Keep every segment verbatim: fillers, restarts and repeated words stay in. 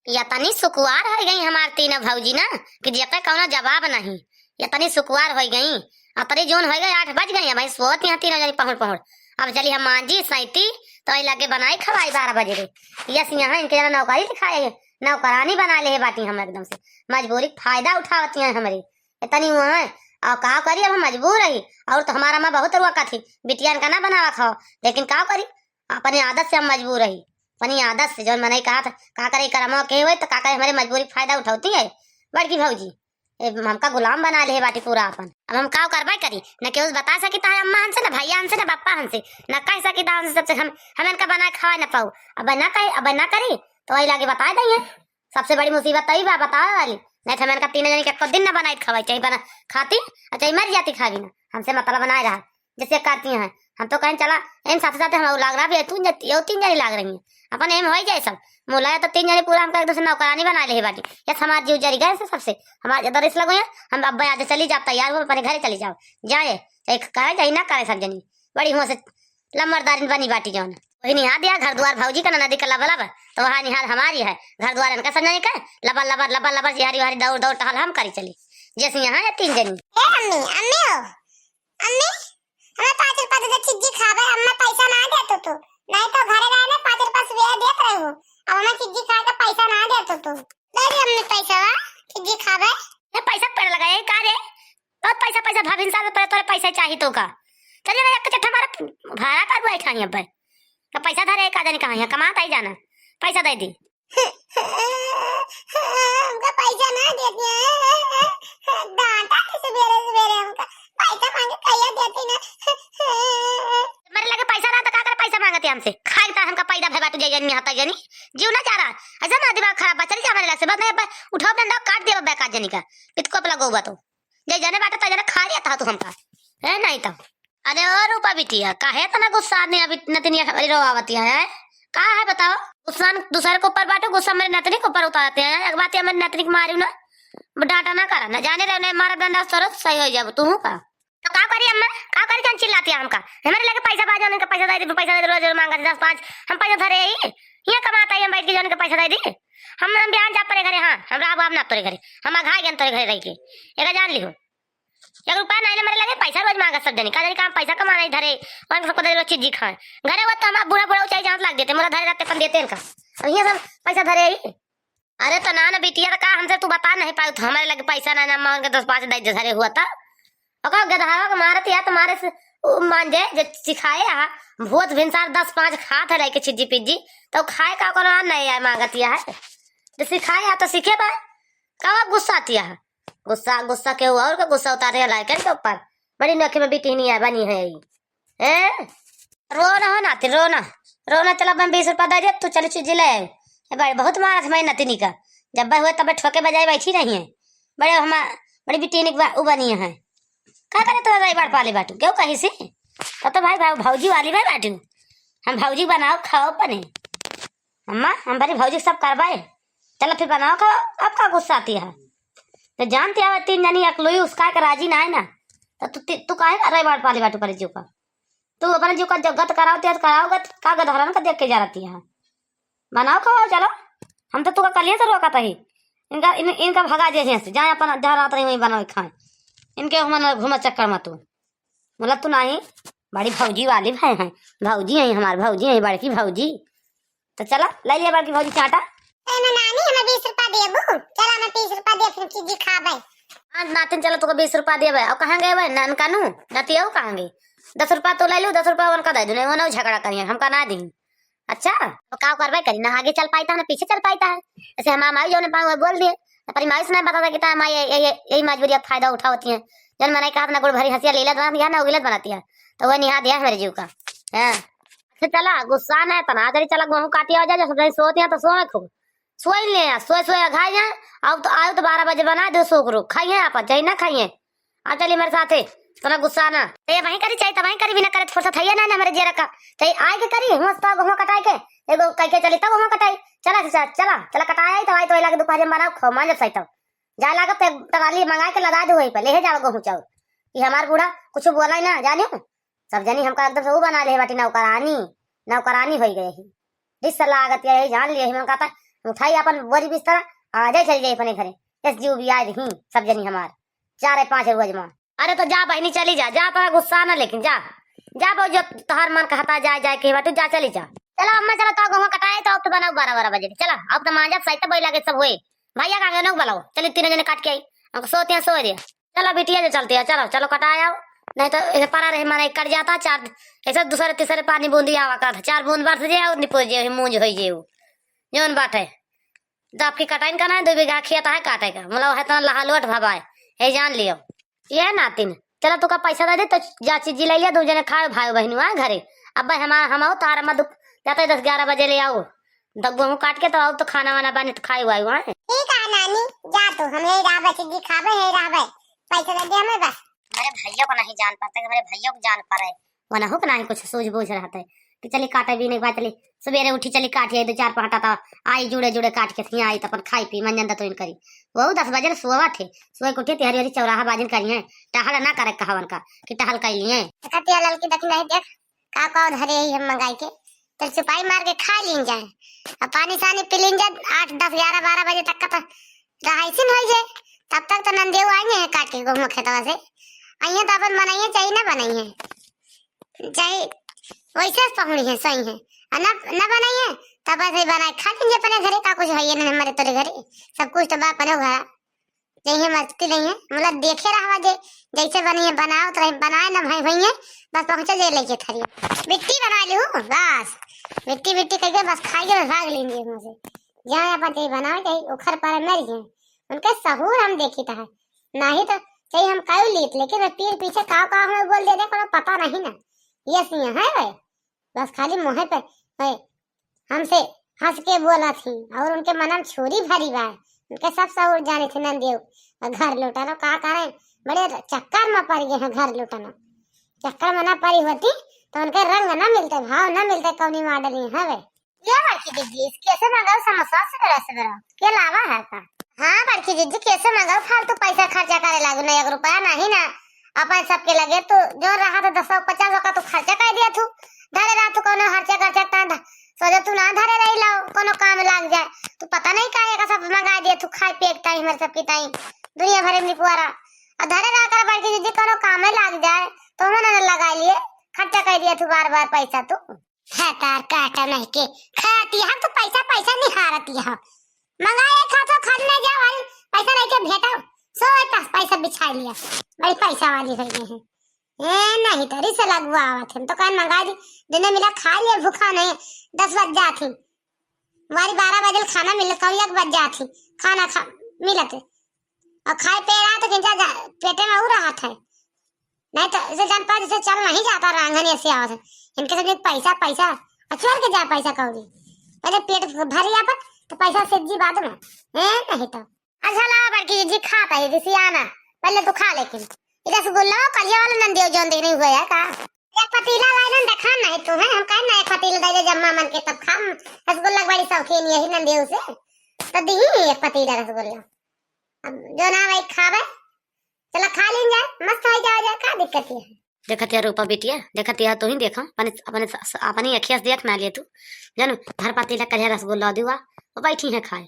यतनी सुकुवार होइ गई हमार तीनों भौजी ना कि जेके कौनो जवाब नहीं। यतनी सुकुवार होइ गई। अतरी जून होइ गई, आठ बज गई, अब सोत यहाँ तीनों जनी पहुड़ पहुड़। अब चली हम मांजी सैती, तो ई लगे बनाई खवाई बारह बजे रे। यस, यहाँ इनके जना नौकरी लिखाए है, नौकरानी बना ले है बाटी हम एकदम से। मजबूरी क फायदा उठावती हैं हमरी। इतनी हुआ है, और का करी, अब हम मजबूर रही। और तो हमारा माँ बहुत रुआ कथी, बिटियान का ना बनावा खाओ, लेकिन का करी, अपनी आदत से हम मजबूर रही। अपनी आदत से, जौन मनई कहा था, का करे, करमवा के हुए, तो का करे, हमरे मजबूरी क फायदा उठौती है बड़की भौजी। ए, हमका गुलाम बना ले बाटी पूरा अपन। अब हम का करबे करी, न केहू से बता सकित है अम्मा हमसे, न भैया हमसे, न पप्पा हमसे, न कह सकित है हमसे, सबसे हम, हम इनका बनाए खवाए न पाऊ। अब ना कही, अब ना करी, तो वही लागे बताए दइए। सबसे बड़ी मुसीबत तई बा बतावे वाली, नहीं तो हम इनका तीनों जनी के एको दिन न बनाई खवाई, चाहे बना खाती और चाहे मर जाती खावी ना, हमसे मतलब बनाए रहा। जैसे करती हैं। हम तो कहें चला, एम साथे साथे हम लाग रहा भी है, तू जत-, यो तीन जनी लाग रही हैं। अपन एम होइ जाए सब। मुलाया तो तीन जनी पूरा हमका एक दूसरे नौकरानी बना ले बाटी। यस, हमार जीव जरी गए से सबसे। हमार ज्यादा रिस लगो है, हम अब आज चली जाब, तैयार हो, अपने घरे चली जाओ। जाए, चाहे करे, चाहे ना करे सब जनी। बड़ी हुआ से लम्बरदारिन बनी बाटी जौन। वही निहार दिया घर दुआर भौजी का, ननदी का लबा लबा, तो वहाँ निहार हमारी है। घर दुआर इनका सब जनी का, लबर लबर, लबर लबर, जिहारी उहारी दौड़ दौड़ टहल हम करी चली। जैसे यहाँ है तीन जनी। ए अम्मी, अम्मी हो, अम्मी, हमें पाँच रुपया दे दे, चिज्जी खाबे, अम्मा पैसा ना दे तू, तू। नहीं तो घरे रहे ना, पाँच रुपया सुबह देत रहू। अब हमें चिज्जी खाए का पैसा ना दे तू, तू। ले रे अम्मी पैसा, चिज्जी खाबे। ये पैसा पड़ लगा, ये का रे? बहुत पैसा, पैसा, भाभी साहब, पहले तोरे पैसा चाहिए तो का? चल ना, एक चट्टा हमारा भाड़ा कर बैठा है अब। तो पैसा धरे का जाने कहाँ है, कमात आई जाना, पैसा दे दी। हमका पैसा ना देती है, डांटा के सुबेरे सुबेरे हमका पैसा मांगे, कहिया देती ना। हमारे लगे पैसा रहा तो का करे पैसा मांगते हमसे? खाए तो हमका पैदा भय बाटू जाई जनी, हता जनी, जीव ना जा रहा। ऐसा ना दिमाग खराब बा, चल जा हमारे लगे से, बस नहीं, अब उठाओ डंडा काट दिया बेकार जनी का, इतको अपना गौबा तो। जय जने बाटे, तय जने खा लिया था तू हमका। है नहीं तो। अरे ओ रूपा बिटिया, काहे इतना गुस्सा आदमी अभी नतनिया हमारी रोवावती है, हैं? का है बताओ? गुस्सा दूसरे के ऊपर बाटो, गुस्सा मेरे नतनी के ऊपर उतारते हैं। एक बात है, मेरे नतनी के मारी ना, डांटा ना करा, ना जाने रहे, नहीं मारा डंडा से तुरंत सही हो जाबो, तू का? तो का करी अम्मा, का करी जन चिल्लाती है हमका? हमारे लगे पैसा बाजो, उनके पैसा दे दे, पैसा दे दे, रोज रोज मांगा दस पाँच, हम पैसा धरे ही, ये कमाता है, हम बैठ के जन के पैसा दे दी। हम, हम बिहान जा परे घरे, हाँ, हम राब ना तोरे घरे, हम अघा गए तोरे घरे रह के, एका जान लिहो। एक रुपया नहीं ले मेरे लगे, पैसा रोज मांगा सब जनी, का जानी काम पैसा कमाना इधर है, और सबको दे दे चिज्जी खाए। घरे हुआ तो हमारा बूढ़ा बूढ़ा ऊंचाई जांच लाग देते, मोला धरे रहते अपन देते इनका। और ये सब पैसा धरे ही। अरे तो ना ना बिटिया, तो का हमसे तू बता नहीं पाऊ, तो हमारे लगे पैसा ना, ना मांग के दस पाँच दे दे धरे हुआ था। और का गदहावा के मारत या तुम्हारे से उ मान जाए, जे सिखाए हा, भूत भिनसार दस पाँच खात है लेके चिज्जी पिज्जी, तो खाए का कोनो आन नहीं आए मांगत या है। जो सिखाए हा तो सीखे बा, का गुस्सा आती है? गुस्सा, गुस्सा के हुआ और का गुस्सा उतारे लायकन के ऊपर। बड़ी नोखे में बिटिनिया बनी है ई। हैं? रो ना हो नाती, रो ना। रो ना, चला, मैं बीस रुपया दे दे, तू चली चिज्जी ले आई। ए बड़े बहुत मारत हमारी नतिनी का। जब हुए तब ठोके बजाए बैठी रही है। बड़े हमार, बड़ी बिटिनी के बा-, उ बनी है। का करे तो रही बाड़ पाली बाटू, क्यों कही सी? तब तो भाई, भाई भौजी वाली भाई बाटू। हम भौजी बनाओ, खाओ बने। अम्मा, हम बड़ी भौजी सब करवाए। चलो फिर बनाओ, खाओ, अब का गुस्सा आती है? तो जानते हो, तीन जनी अकलुई उसका के राजी ना है ना, तो तू, ती-, तू काहे कर रहे बाड़ पाली बाटू पर जीव का? तू अपने जीव का जगत कराओ, तेज कराओ, गत, का गधरन का देख के जा रहती है। बनाओ, खाओ, चलो। हम तो तू का कलिए से रोका तही। इनका, इन, इनका भगा जे हियां से, जाए अपन जहाँ रात रही वहीं बनाओ खाए। इनके घूमन, घूमत चक्कर में तू। बोला तू नहीं, बड़ी भौजी वाली भाई हैं, भौजी हैं हमार, भौजी हैं, बड़की भौजी। तो चला, ले लिया बड़की भौजी चाटा। ए, मैं नानी, हमें बीस रुपया देबू? चला, मैं तीस रुपया दे, फिर चिज्जी खाबे। हाँ, नातिन, चलो, तुका बीस रुपया देबे। और कहाँ गए बे? ननका नू? नतिया कहाँ गई? दस रुपया तो ले लू, दस रुपया उनका दे दू, नहीं, वो ना झगड़ा करिए, हमका ना दी। अच्छा, तो का करबे करी, ना आगे चल पाता है, ना पीछे चल पाता है। ऐसे हमार माई जो ने पाऊँ, वो बोल दिए। पर माई से नहीं बता सकता है, माई ये, ये, ये, यही मजबूरी का फायदा उठावती है। जन मनाई कहा ना गुड़ भरी हंसिया लीलत बनाती है, ना उगिलत बनाती है। तो वह निहा दिया है मेरे जीव का। हाँ। अच्छा चला, गुस्सा ना है, तना जरी चला, गेहूं काटिया हो जाए, जब सब जनी सोती हैं तो सोए खूब। सोई ले, सोए सोए अघाई जाए। अब तो आयो तो बारह बजे बना दो सोकरो, खाइए आप, चाहे ना खाइए। आ चली मेरे साथे, तना गुस्सा ना। तो ये वहीं करी, चाहे तो वहीं करी, बिना करे तो फुर्सत है या ना, ना हमारे जेरा का। चाहे आए के करी, हुआ तो गेहूं कटाए के, एगो कह के चली तब गेहूं कटाई। चला, चला, चला, चला कटाए आई, तो आई तो लगे दोपहर में बनाओ, खाओ, मान जब सही तब। जा लागत तो एक ट्राली मंगा के लदा दे वहीं पे, ले जाओ गेहूं चाउर। ये हमार बूढ़ा कुछ बोला ही ना, जानियो। सब जनी हमका एकदम से वो बना ले बाटी नौकरानी, नौकरानी होई गए ही। रिस लागत है, यही जान लिए ही, मन कहता है, उठाई अपन बोरी बिस्तर, आ जाई, चली जाई अपने घरे। एस जी भी आए रही सब जनी हमार, चार है पाँच है रोज मा। अरे तो जा बहिनी, चली जा, जा, तोरा गुस्सा ना, लेकिन जा, जा बहू, जो तोहार मन कहता जाए, जाए के बाटू, जा, चली जा। चला अम्मा, चला, तो गेहूं कटाए तो अब तो बनाओ बारह बारह बजे, चला अब तो मांजब सहित बोई लागे सब होए। भैया का गेहूं बुलाओ, चली तीनों जने काट के आई, हमको सोते हैं, सोए दे। चलो बिटिया, जो चलती है, चलो, चलो कटाए आओ, नहीं तो ऐसे पड़ा रहे, माने कट जाता, चार, ऐसे दूसरे तीसरे पानी बूंदी आवा करत, चार बूंद बरस जे और निपोर जे, मूंज होई जे उ। जौन बाटे, तो आपकी कटाइन का ना है, दो बीघा खेत है काटे का, मतलब है तो लहालोट भवाए, है जान लियो। ये नातिन, चलो तू का पैसा दे दे, तो जा चीजी ले लिया, दो जने खाओ भाई बहनू आए घरे। अब भाई हमारा, हम आओ तारा मत जाते दस ग्यारह बजे ले आओ, द-, गेहूं काट के तो आओ, तो खाना वाना बने तो खाई वाई वहाँ। ठीक है नानी, जा तू, हम यही रहबे, चीजी खाबे, यही रहबे, पैसा दे दे हमें बस। हमारे भैया को नहीं जान पाते, हमारे भैया को जान पड़े, वनहु के नाही कुछ सूझ बूझ रहत है कि चली काटे बीने के बाद चली सवेरे उठी चली काट आई दो चार पाटा तो आई जुड़े जुड़े काट के सिया आई तो अपन खाई पी मंजन दतुइन करी। वहु दस बजे सोवा थे, सोए के उठी तिहरी हरी चौराहा बाजिन करी है, टहल ना करे कहावन का कि टहल कर लिए। देखा तिया ललकी देखी नहीं देख का का धरे ही हम मंगाई के, चल चुपाई मार के खा लीन जाए, अब पानी सानी पी लीन जाए, आठ दस ग्यारह बारह बजे तक का तो रहाइसिन होई जाए, तब तक तो नंदेऊ आई नहीं है काट के गेहूं खेतवा से, आई है तो अपन बनाइए चाहे ना बनाइए। चाहे वैसे पहुड़ी है, सही है, आ ना, ना बनाइए, तब ऐसे ही बनाए खा लेंगे अपने घरे, का कुछ है ये नहीं हमारे तोरे घरे, सब कुछ तो बा अपने घर। जइहे मस्ती नहीं है, मतलब देखे रहवा जे, जैसे बनी है बनाओ तो रही, बनाए ना भाई भैया, बस पहुँचे जे लेके थरिया। बिट्टी बना लू, बस बिट्टी बिट्टी करके बस खाइए, बस भाग लेंगे मुँह से। जहाँ अपन चाहे बनाओ, चाहे उखर पर मर गए, उनके सहूर हम देखी तो है, नहीं तो चाहे हम कायु लीत, लेकिन मैं पीठ पीछे काव काव हमें बोल दे दे, कोनो पता नहीं ना। ये सिया है भाई, बस खाली मुँहे पे है, हमसे हंस के बोला थी और उनके मनम छुरी भरी बा। उनके सब सहूर जाने थे नंदेव। और घर लौटानो का करें, बड़े चक्कर में पड़ गए हैं घर लौटानो। चक्कर में ना पड़ी होती तो उनके रंग ना मिलते, भाव ना मिलते, कौनी माडली हवे। ये बड़की दीदी, इस कैसे मंगाओ समोसा से रस बरा? के लावा है का? हाँ बड़की दीदी, कैसे मंगाओ, फालतू पैसा खर्चा करे लागू ना, एक रुपया नहीं ना। अपन सबके लगे तू जो रहा था दस पचास का तू खर्चा कर दिया तू, धरे रहा तू कोनो खर्चा खर्चा ता ध-, सोचो तू ना धरे रही लाओ, कोनो काम लाग जाए। तू पता नहीं काहे का सब मंगा दिया तू खाए पिए के ताई, हमारे सबके ताई, दुनिया भरे में निपुआरा। और धरे रहा कर बड़की दीदी कोनो काम में लाग जाए, तो हमने ना लगा लिए, खर्चा कर दिया तू बार बार पैसा तू। है तार काटा नहीं के, खाती हम तो पैसा, पैसा नहीं हारती हम। मंगाए खा तो खाली नहीं जाओ, भाई पैसा नहीं के भेटो, सो पास पैसा बिछा लिया, बड़ी पैसा वाली हो गई है। ए, नहीं तो रिस लगुआ आवत है, तो कान मंगा दी, दुने मिला खा लिए, भूखा नहीं, दस बज जाती, बारी बारह बजे खाना मिलत, कभी एक बज जाती, खाना खा, मिलत, और खाए पे रहा तो किंचा जा-, पेटे में ऊ रहत है, नहीं तो इसे जान पा जैसे चल नहीं जाता, रांगन ऐसे आवत है, इनके सब पैसा, पैसा, और चल के जा पैसा कौड़ी, पहले पेट भर लिया पर, तो पैसा से जी बाद में, ए, नहीं तो। अच्छा लावा बड़की जी, खाता है जिसे आना, पहले तू खा, लेकिन ये रसगुल्ला वो कलिया वाला नंदियो जोन देने हुआ है का? एक पतीला लाई ना, देखा नहीं तू है, हम कहे ना एक पतीला दे दे जम्मा मन के तब खाम। रसगुल्ला के बड़ी शौकीन यही नंदियो से, तो दी एक पतीला रसगुल्ला। अब जो ना भाई खावे, चला खा लीन जाए, मस्त हो जाओ जाए, का दिक्कत है? देखत या रूपा बिटिया, देखत या तू ही देखा, अपने, अपने, अपनी अखिया से देख ना ले तू, जन भर पतीला कलिया रसगुल्ला दिवा, वो बैठी है खाए।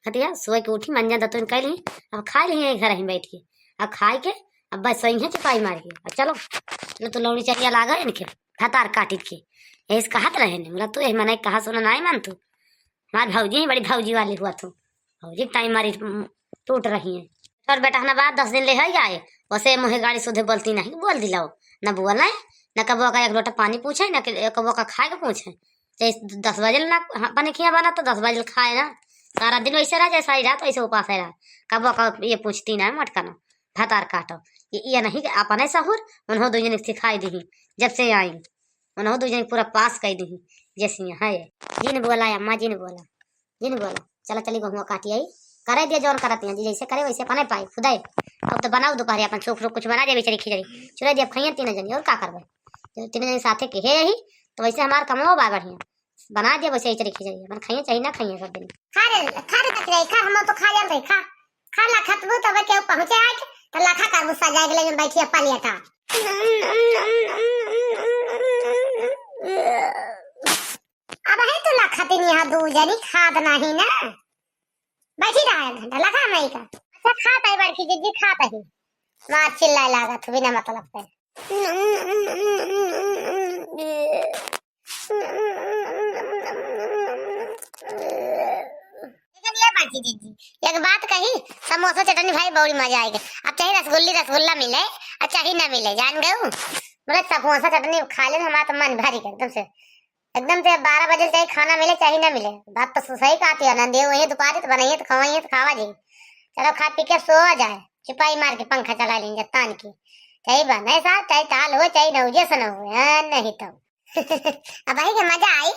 कहती है, सोए के उठी, मंजन दतुन कैली, अब खाए ली है घर ही बैठ के। अब खाए के, अब बस सोई है चुपाई मार के। अब चलो, चलो तू लौड़ी चलिया लागा इनके, भतार काटित के। यही से कहत रहे ने, बोला, "तू यही मने कहा सुना नाई मान तू। हमार भौजी है, बड़ी भौजी वाली हुआ तू। भौजी टाइम मारी, उम, टूट रही है।" और बेटा ना बात दस दिन ले है आए, वैसे मुँहे गाड़ी सुधे बोलती नहीं, बोल दिलाओ। न बोले, न कबो का एक लोटा पानी पूछे, न के-, कबो का खाए के पूछे। जैसे दस बजे ना, हाँ, अपने खिया बना तो दस बजे खाए ना। सारा दिन वैसे रहा, जैसे सारी रात वैसे उपास रहा। कबो का ये पूछती ना मटकनो, भतार काटो। ये, ये नहीं कि अपने सहूर, उन्हों दो जने सिखाई दी, जब से आई, उन्हों दो जने पूरा पास कर दी, जैसे यहाँ है। जिन बोला अम्मा, जिन बोला, जिन बोला, चला चली गहुआ काटी आई, करे दिया जौन करत यहाँ, जैसे करे वैसे अपने पाई, खुदाई। अब तो बनाओ दोपहर अपन सूख रूख कुछ बना दे, बेचारी खिचड़ी, चुरा दिया, खाइए तीन जनी, और का करबे? तो तीन जनी साथे के है यही, तो वैसे हमार कमो बा बढ़िया। बना दे बस यही तरीके से, अपन खाइए चाहे ना खाइए सब दिन। खा रे, खा रे कचरा, खा, हम तो खा जान रहे, खा। खा लाखा तू, तब केहू पहुँचे आए, तो लाखा का गुस्सा जाए के लगे बैठी है पालिया का। अब है तो लखतिन यहाँ दू जनी खात नहीं ना। बैठी रहा एक घंटा, लखा नहीं का। अच्छा, खात है बड़की जिज्जी, खात है। मार चिल्लाए लागत हो बिना मतलब के। लेकिन ये बड़की जिज्जी, एक बात कही, समोसा चटनी भाई बड़ी मजा आएगी। अब चाहे रसगुल्ली रसगुल्ला मिले, और चाहे ना मिले, जान गए। बोले समोसा चटनी खा ले, हमारा तो मन भर गया एकदम से। एकदम से बारह बजे चाहे खाना मिले चाहे ना मिले, बात तो सही कहती है। नंदियो वही दुपारी तो बनाइए तो खवाइए तो खावा जी। चलो खा पी के सो जाए, चुपाई मार के पंखा चला लेंगे तान के। सही बा, नहीं साहब, चाहे ताल हो चाहे नौजे से न हो, हाँ, नहीं तो। अब भाई के मजा आई,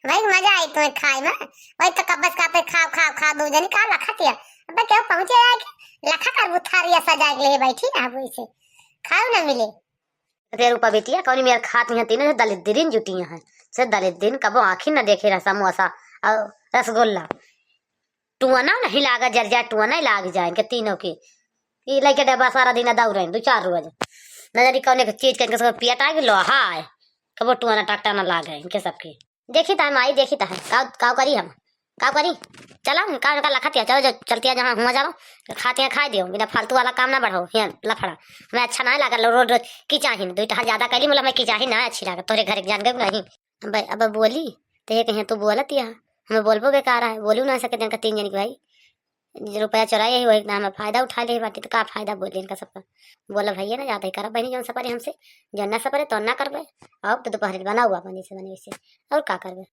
भाई के मजा आई तुम्हें खाए में। वही तो कब्बस का पे खाओ खाओ खाओ, दो जनी का लखतिया। अब क्या पहुंचे आके लखा कर बुथारिया सजा के ले बैठी ना, अब इसे खाओ ना मिले। तेरे रूपा बेटिया, कौनी मेर खात नहीं है, तीनों से दलित दिन जुटी हैं। से दलित दिन कबो आँखी न देखे रहा, समोसा और रसगुल्ला। टुअना नहीं लागा, जर जा टुअना ही लाग जाए इनके तीनों के। ई लइके डब्बा सारा दिन दौड़े, दो चार रोज। न जानी कौन एक चीज के इनके सब पियटा के लोहा है। कबो टुअना टकटा न लागे इनके सबके। देखी ता है माई, देखी ता है। का, का करी हम? का करी? चला, का, का लखतिया, चलो, जो चलती है जहाँ हुआ जाओ, खाते हैं खाए दियो, बिना फालतू वाला काम ना बढ़ाओ, हियाँ लफड़ा। हमें अच्छा ना लगा, लो रोज रोज की चाहिए, दो टहल ज्यादा कैली, बोला हमें की चाहिए ना अच्छी लगा, तोरे घर के जान गए नहीं। अब, अब बोली, तो ये कहीं तू बोलत या, हमें बोलबो बेकार है, बोलू ना सके इनका तीन जन के भाई। जे रुपया चोराए ही, वही ना हमें फायदा उठा ले बाटी, तो का फायदा बोली इनका सबका। बोला भैया ना जाते ही करा बहनी जौन सपरे हमसे, जौन ना सपरे तो ना करबे। अब तो दोपहर बना हुआ बनी से बने से, और का करबे।